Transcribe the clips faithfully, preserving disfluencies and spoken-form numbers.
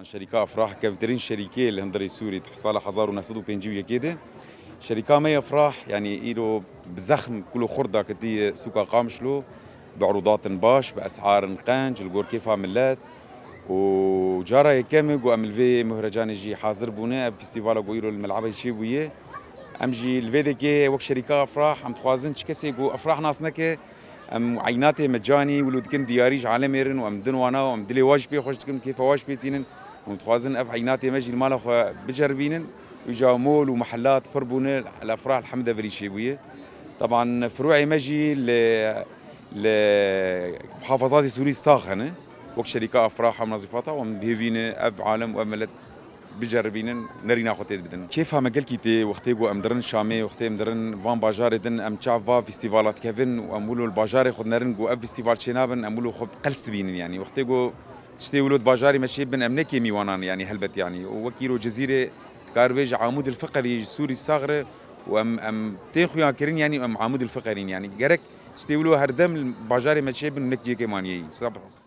Şerîka Efrah kevtirîn şerîkê li hundirê Sûrî di sala hezar û neh sed û pêncî û yekê de. Şerîka me Efrah, yanî îro bi zexm kulo xurt daketiye sûka Qamişlo, bi erudatin baş, bi es'arin qenc, li gor kêfa milet. Û cara yekem e ku em li vê muhrecanê jî hazir bûne, ev festîvala ku îro li Mel'ebeyê çêbûye. Em jî li vê dekê wek şerîka Efrah, em dixwazin çi kesê ku Efrah nas neke, em eynatê me canî wilo dikin diyarî ji alemê rin û em din wana û em dilê wa jî pê xweş dikin, kêfa wa jî pê tînin. Em dixwazin ev eynatê me jî li mala xwe biceribînin. Îca mol û mehelat pir bûne, li Efrah li hemd devirî çêbûye. Teban firuê me jî li, li muhafazatê Sûrî sax hene. Wek şerîka Efrah, Hemnazîfata, em bi hêvî ne ev alem û ev milet biceribînin, nerîna xwe tê bidin. Kêfa me gelkî tê wextê ku em dirin Şamê, wextê em dirin van bajarê din, em çav va festîvala dikevin û em wilo li bajarê xwe dinerin ku ev festîval çênabin, em wilo xwe qels dibînin, yanî wextê ku tiştê wilo di bajarê me çêbin, em ne kêmî wanan, yanî helbet, yanî û wekî îro Cizîrê dikar bêje Amûd el Fiqerî ji Sûrî saxir e û em, em tên xuya kirin, yanî em Amûd el Fiqerîn, yanî gerek tiştê wilo herdem li bajarê me çêbin û nek cihekê maniyeyî. Spas.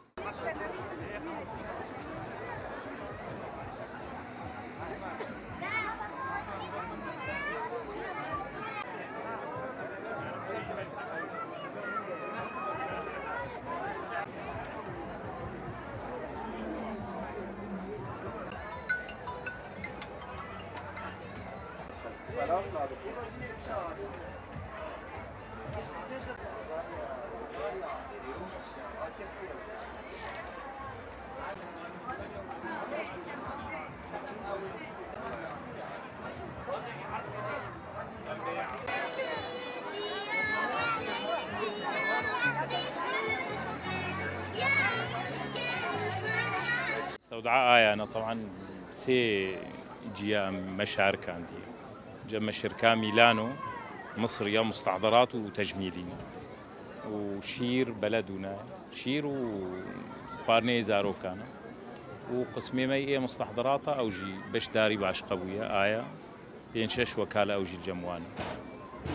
استودعاء آية، أنا طبعًا سي جيا مشاركة عندي. جا مشاركة ميلانو، مصر يا مستحضرات وتجميلي. وشير بلدنا، شير وخوارني زاروكانا. وقسمي مي إيه مستحضراتها أو جي بشداري باش قبوية آية. پێنج شەش وەکالە ئەو ژی جەموانە.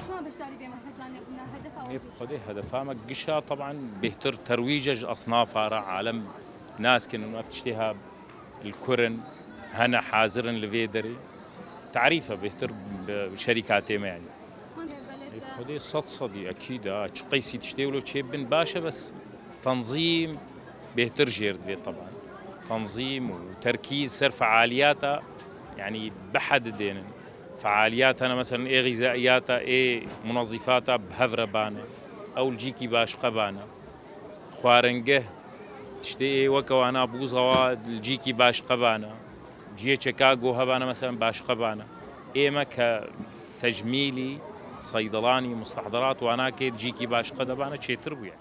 چۆن بەشداری بێ مەهرەجان لێ بوونە؟ هەدەفا ئێ، وەژی خودێ هەدەفامە گشا، طبعاً بهتر تەرویجە ji asnafa re alem naskin û ev tiştê ha li kur in, hene hazir in li vê derê. Tarîfe bêhtir bi şerîkatê me yanî. Xwedê sed sedî ekîd e, çi qeysî tiştê wilo çêbin baş e, bes tenzîm bêhtir jêr divê teban. Tenzîm û terkîz ser fealiyata, yanî bihedidênin. Fealiyat hene, meselen ê xîzaiyata, ê munezîfata bi hev re bane. Ew li cîkî baş qebane. Xwaringeh, tiştê ê weke wana bûzawa li cîkî baş qebana. Ciyê çeka go hebana, meselen, baş qebana. Ê me ke tecmîlî, seydelanî, mustehderat wana kê cîkî baş qedebana çêtir bûye.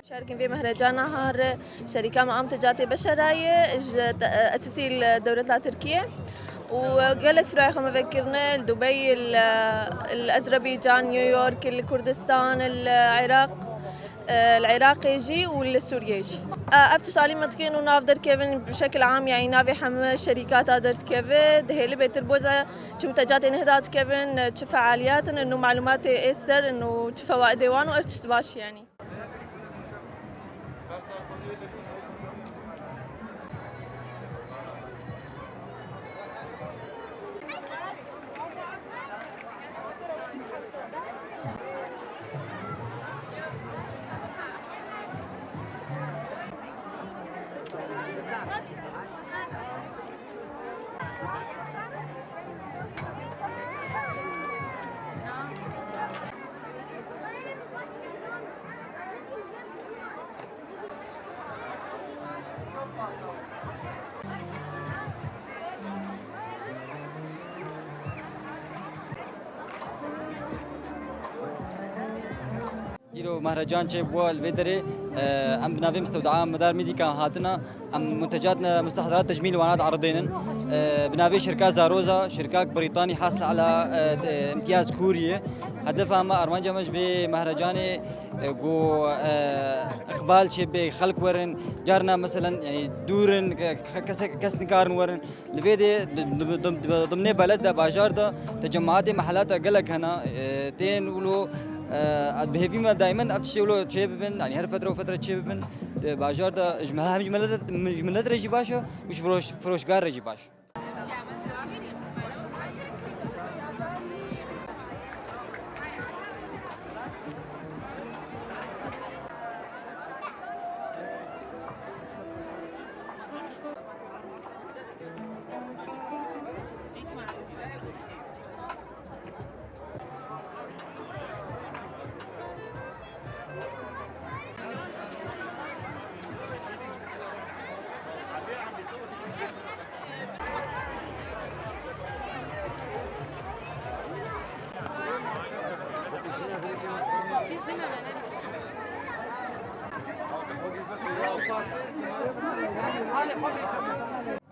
Şerkin vê mehrecana har şerîka me Amte Catê Beşerayê ji te-, esîsî li dewleta Tirkiye û gelek firaya xwe me vekirine li Dubey, li, li Ezrebîcan, New York, li Kurdistan, li Iraq, li Iraqê jî û li Sûriyê jî. Ev tişt alî me dikin û nav derkevin bi şekil am, yanî navê heme şerîkata derdikeve, dihêli bêtir boze çi mutecatê nehda dikevin, çi fealiyatin û malûmatê ê ser û çi fewaidê wan û ev tişt baş yanî. Îro mehrecan çêbû li vê derê, e, em bi navê Mistewdaa Medar Medîka hatine, em muntecat ne, mustehdarat tecmîl wana di'eridênin. E, bi navê şirka Zaroza, şirkak Brîtanî hasil ala, e, te-, imtiyaz Kûriyê. Hedefa me, armanca me ji vê mehrecanê, e, ku, e, iqbal çêbe, xelk werin, carna meselen, yanî dûr in, ke-, ke-, kes, kes nikarin werin. Li vê de di, di, di, di, dimnê beled de, bajar de, tecemaatê mehelata gelek hene, e, tên wilo, e, bi hêvî me daimen ev tiştê wilo çê bibin, yanî her fetre û fetre çê bibin. Di bajar de ji me-, hem ji millet, ji millet re jî baş e û ji firoş-, firoşgar re jî baş.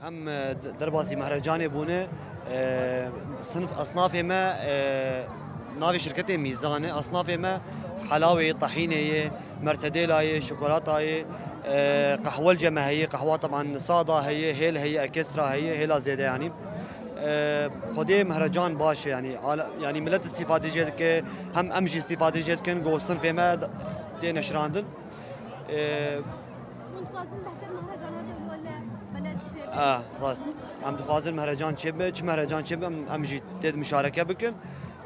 Em, e, d-, derbasî mehrecanê bûne, e, sinf esnafê me, e, navê şirketê Mîzan e. Esnafê me helawê ye, tahînê ye, mertedêla ye, şokolata ye, e, qehwelce me heye, qehwa teban sada heye, hêl heye, ekestra heye, hêla zêde yanî. E, Xwedê mehrecan baş e yanî, ala-, yanî millet îstîfade jê dike, hem em jî îstîfade jê dikin, ku sinfê me d-, tê neşirandin. E, Hûn dixwazin behtir mehrejana de wilo li beled çêbe? Ah, rast. Em dixwazin mehrecan çêbe, çi mehrecan çêbe, em, em jî tê de muşareke bikin.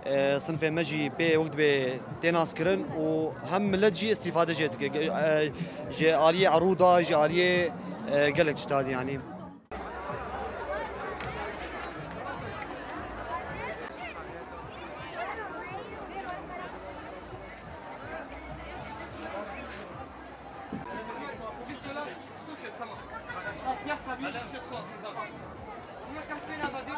E, sinfê me jî pê wek dibê tê naskirin û hem millet jî îstîfade jê dike. Ge-, e, ji aliyê erûda, ji aliyê, e, gelek tişta dî yanî. Juste là, sous-chaise, tamam. Sous-chaise, tamam. Bunlar kaç sene abadi?